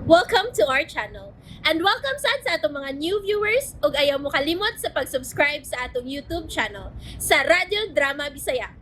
Welcome to our channel. And welcome sad sa atong mga new viewers ug ayaw mo kalimot sa pag-subscribe sa atong YouTube channel sa Radyo Drama Bisaya.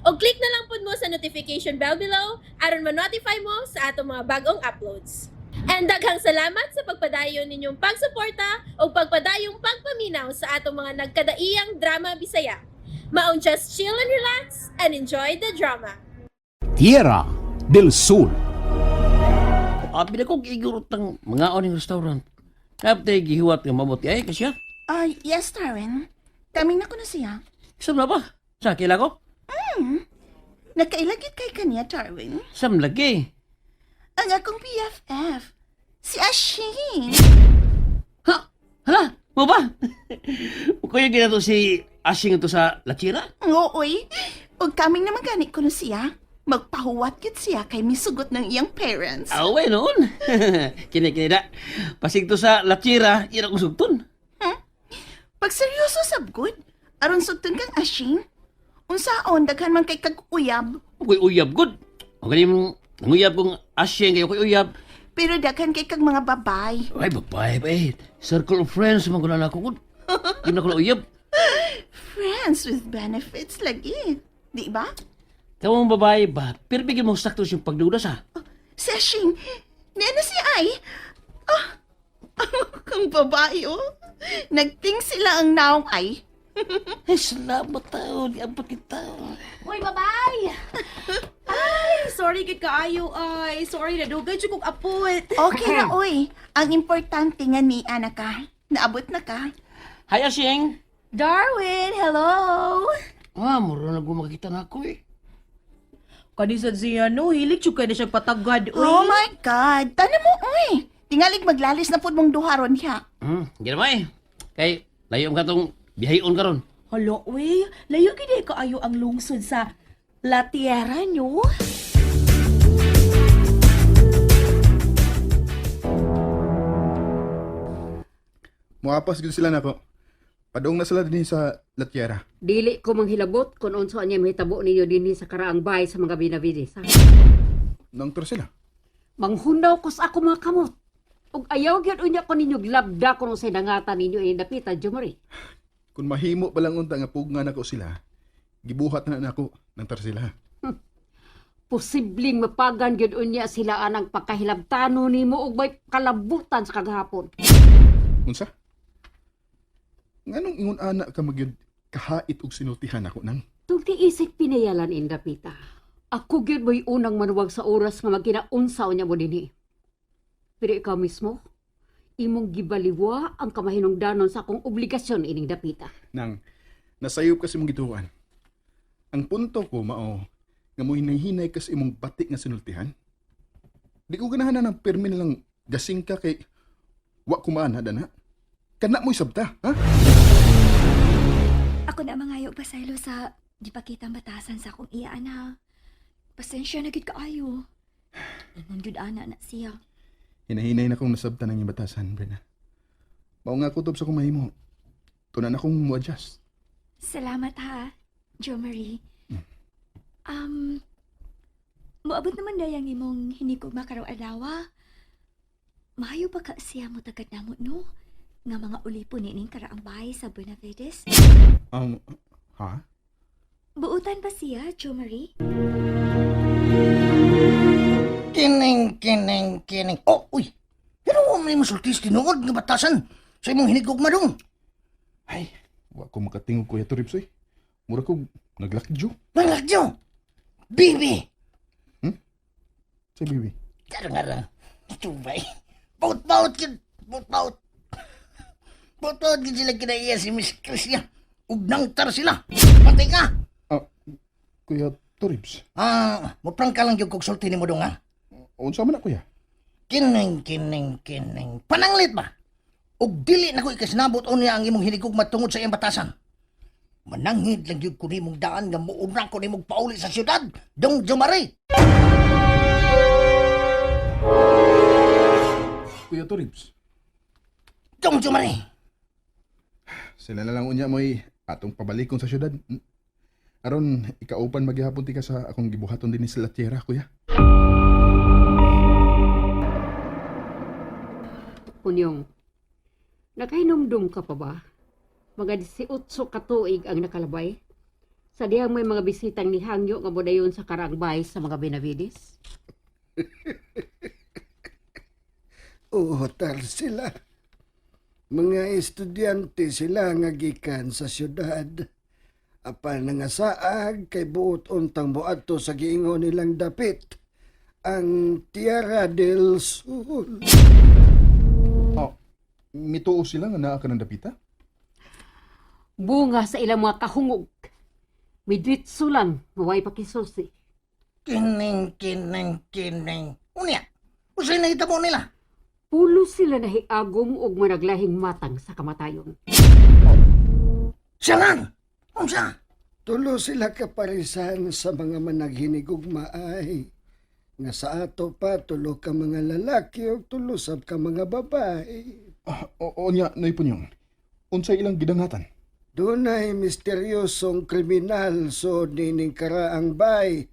Og click na lang pud mo sa notification bell below aron ma-notify mo sa atong mga bagong uploads. And daghang salamat sa pagpadayon ninyong pagsuporta ug pagpadayong pagpaminaw sa atong mga nagkadaiyang drama Bisaya. Maong just chill and relax and enjoy the drama. Tierra del Sol. Abi na kong igurot ng mga oning restaurant. Kapte gihiwat nga mabuti ay kasya. Ay, yes, Darwin. Kaming na ko na siya. Sam na ba? Sa kila ko? Nagkailagit kay kanya, Darwin. Sam lagi. Ang akong BFF, si Ashing. Ha? Hala? Mo ba? Kuya ginato si Asing ito sa Lachira? Ooy, ug kaming naman gani ko na siya. Magpahuwat gid siya kay misugot ng iyang parents. Awe noon. Kini kini da. Pasig to sa Lachira, ira kong sugton. Pag seryoso sabgod, aron sugton kang Ashing. Unsaon daghan man kay kag uyab, Ako'y uyab good. O galing nanguyab kong Asing kayo ko'y uyab. pero daghan kay kag mga babay. Ay, babay ba eh. Circle of friends man ko na ako good. Di na ko na uyab. Friends with benefits lagi. Di ba? Kamu mong babae ba? Pero bigyan mo sakto siyang pagdudas ha. Si Ashing, nena si Ay. Ah, kang babae, oh. Nagting sila ang naong ay. Ay, salamat tao. Di abot kita. Uy, babay! Ay, sorry gid kaayo ay. Sorry na dugay jud kog apot. Okay na, oy. Ang importante nga ni ana ka. Naabot na ka. Hi, Asing. Darwin, hello. Ah, mura na gumakita na ako eh. Kani sad siya no, hilig jud kay na siya patagad uy. Oh my God. Tana mo, oy. Tingalig maglalis na pud mong duharon niya. Gina eh. Kay, layo ka tong bihayon karon. Hala, uy, layo gid ay kaayo ang lungsod sa La Tierra no. Muapas gyud sila nako. Padung na sila dinhi sa La Tierra. Dili ko manghilabot kung unsa niya mahitabo ninyo dinhi sa karaang bahay sa mga Benavides. Ha? Nangtor sila. Manghunaw ko sa ako mga kamot. Ug ayaw gyud unya ko ninyo glabda kung unsay dangatan ninyo ining dapita, Jomari. Kung mahimo pa lang unta nga pugngan nako sila, gibuhat na nako nangtor sila. Posibleng mapagan gyud unya sila anang pagkahilabtano nimo ug may kalabutan sa kagahapon. Unsa? Nganong ingon ana ka magyud kahait og sinultihan ako nang? Tungti isik pinayalan in dapita. Ako gyud mo'y unang manuwag sa oras nga magkinaunsa unya mo dinhi. Pero ikaw mismo, imong gibaliwa ang kamahinungdanon sa akong obligasyon ining dapita. Nang nasayop kasi mong gituan. Ang punto ko mao nga mo hinay-hinay kas imong batik nga sinultihan. Di ko ganahan na ng pirmi na lang gasing ka kay wa kumaan na dana. Kana mo'y sabta, ha? Ako na mangayo pasaylo sa di pa kita batasan sa akong iya ana. Pasensya na gid kaayo. Ingon gyud ana na siya. Hinahinay na kong nasabta ng iyong batasan, Brenda. Mao nga kutob sa kong mahimo. Tunan akong mo-adjust. Salamat ha, Jo Marie. Um, moabot naman dayang imong hinikog makarong adlaw. Maayo ba ka siya mo tagad namo no? Nga mga ulipon nining karaang bahay sa Buenavides. Ha? Buutan ba siya, Jo Marie? Kining, kining, kining. Oh, uy. Pero mo man masultis tinuod nga batasan sa imong hinigugma dong. Ay, wa ko makatingog Kuya Toribs oy. Mura ko naglakdyo. Manglakdyo. Bibi. Sa bibi. Karang arang. Tubay. Baut-baut yun. Baut-baut. Baut-baut yun sila kinaiya si Miss Chris niya. Ug nangtar sila. Patay ka. Ah, Kuya Toribs. Ah, muprangka lang yung kog sulti nimo dong ha. Unsa man na kuya? Kining, kining, kining. Pananglit ba? Ug dili na ko ikasinabot unya ang imong hinigugma tungod sa iyang batasan. Mananghid lang yun ko nimong daan nga muuna ko nimong pauli sa syudad, Dong Jomari. Kuya Toribs. Dong Jomari. Sila na lang unya mo'y atong pabalikon sa syudad. Aron ikaupan maghihapon ti ka sa akong gibuhaton dinhi sa La Tierra, kuya. Punyong, nakahinumdum ka pa ba? Mga 18 ka tuig ang nakalabay. Sa dihang may mga bisitang nihangyo nga modayon sa karangbay sa mga Benavides. Uhotar sila. Mga estudyante sila nga gikan sa syudad. Apan nga saag kay buot untang moadto sa giingon nilang dapit ang Tierra del Sol. Oh, mituo sila nga naa ka ng dapita? Bunga sa ilang mga kahungog. Midritso lang, nga way pakisusi. Kining, kining, kining. Unya, usay nahitabo nila. Pulo sila nahiagom og managlahing matang sa kamatayon. Siya lang. Unsa? Tulo sila kaparisan sa mga managhinigugma ay nga sa ato pa tulo ka mga lalaki o tulo sab ka mga babae. Ah, o niya, Noy Punyong. Unsay ilang gidangatan? Dunay misteryosong kriminal so nining karaang bay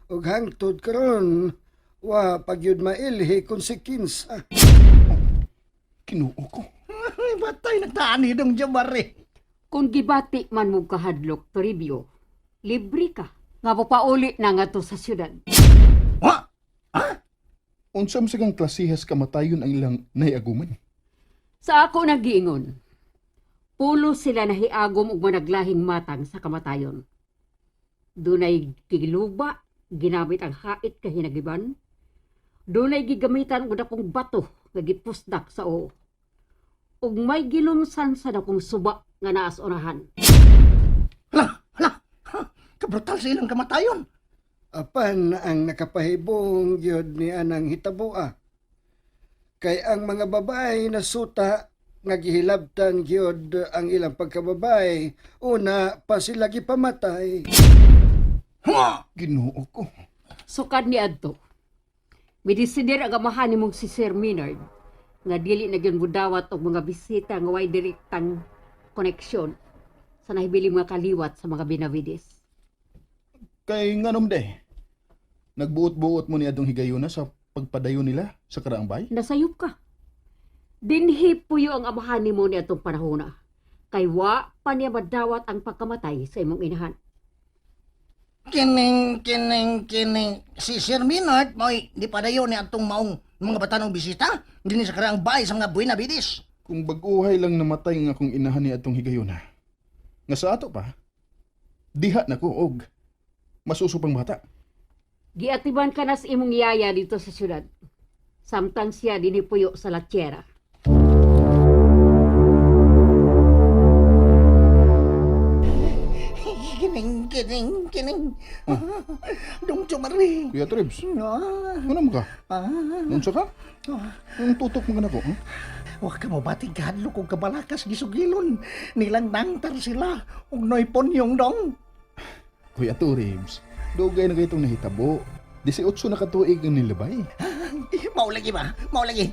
ug hangtod karon wa pagyud mailhi kung si kinsa. Kinuo ko. Ay, batay nagtaan ni Dong Jomari. Kung gibati man mo kahadlok, Toribio, libre ka. Nga pauli na nga to sa syudad. Wa? Unsa man sigang klasihas kamatayon ang ilang nahiaguman? Sa ako nagiingon, pulo sila nahiagom og managlahing matang sa kamatayon. Dunay giluba, ginamit ang hait kahinagiban. Dunay gigamitan og dakong bato nga gipusdak sa oo. Ug may gilumsan sa dakong suba nga naa sa unahan. Hala, hala. Ha, kabrutal sa ilang kamatayon. Apan ang nakapahibong gyud ni anang hitaboa. Kay ang mga babae na suta nga gihilabtan gyud ang ilang pagkababae, una pa sila gipamatay. Ha! Ginoo ko. Sukad ni adto. Midisider ang amahan nimong si Sir Maynard nga dili na gyud mudawat og mga bisita nga way direktang koneksyon sa nahibiling mga kaliwat sa mga Benavides. Kay nganom day. Nagbuot-buot mo ni adong higayuna sa pagpadayon nila sa karaang bay? Nasayop ka. Dinhi puyo ang amahan nimo ni atong panahona. Kay wa pa niya madawat ang pagkamatay sa imong inahan. Kining, kining, kining. Si Sir Minard, mo'y di padayon ni atong maong mga batanong bisita. Dinhi sa karaang bahay sa mga Buenavides. Kung baguhay lang namatay nga akong inahan ni atong higayuna. Nga sa ato pa, diha na ko og masusupang bata. Giatiban ka na sa imong yaya dito sa syudad. Samtang siya dinhi puyo sa latyera. Kining, kining, kining. Dong Jomari. Kuya Trebs, Ah, ano mo ka? ah. Unsa ka? Ang tutok mo ka na ko? Huh? Wa ka mo bating kahadlok og kabalakas gisugilon. Nilang nangtar sila og noy ponyong dong. Kuya Toribs, dugay na kayong nahitabo. 18 na katuig ang nilabay. Mao lagi ba? Mao lagi.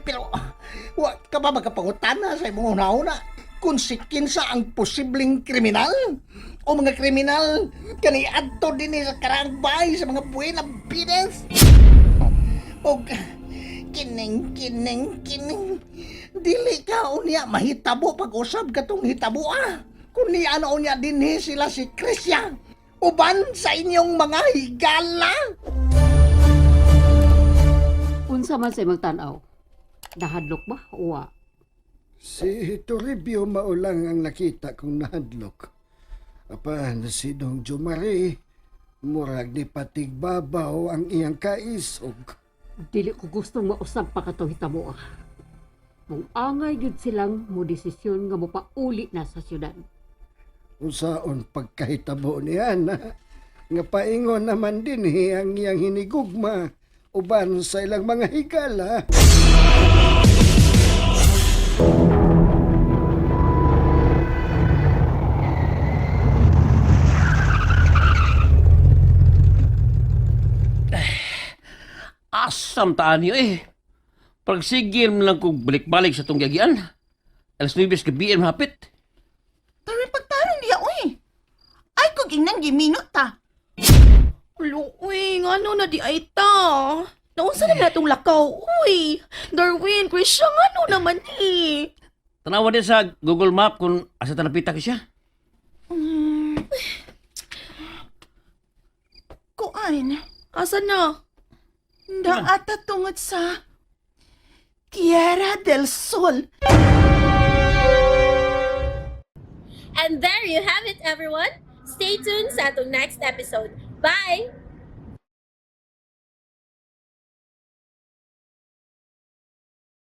Pero wa ka ba magkapangutana sa imong una-una kung si kinsa ang posibleng kriminal o mga kriminal kani adto dinhi sa karaang bahay sa mga Buena Vides? Og kining kining kining dili ka unya mahitabo pag-usab katong hitabo ah. Kun ni ano unya dinhi sila si Christian uban sa inyong mga higala. Unsa man sa imong tan-aw? Nahadlok ba o wa? Si Toribio maulang ang nakita kong nahadlok. Apan si Dong Jomari, murag ni patigbabaw ang iyang kaisog. Dili ko gustong mausab pa katong hitabo ah. Mung angay gyud silang mo desisyon nga mopauli na sa syudad. Unsaon pagkahitabo niya na nga paingon naman dinhi ang iyang hinigugma uban sa ilang mga higala. Asam taan niyo eh. Pagsigil mo lang kong balik-balik sa tong gagian. Alas 9 sa gabi hapit. Tara pagtarong diya, uy. Ay, kung ingnan giminot ta. Ulo, uy, ngano na di ay ta. Naunsa naman natong lakaw? Uy, Darwin, Christian, ano naman eh? Tanawa din sa Google Map kung asa tanapita ka siya. Kuan, Asa na? naata tungod sa Tierra del Sol. And there you have it, everyone. Stay tuned sa atong next episode. Bye!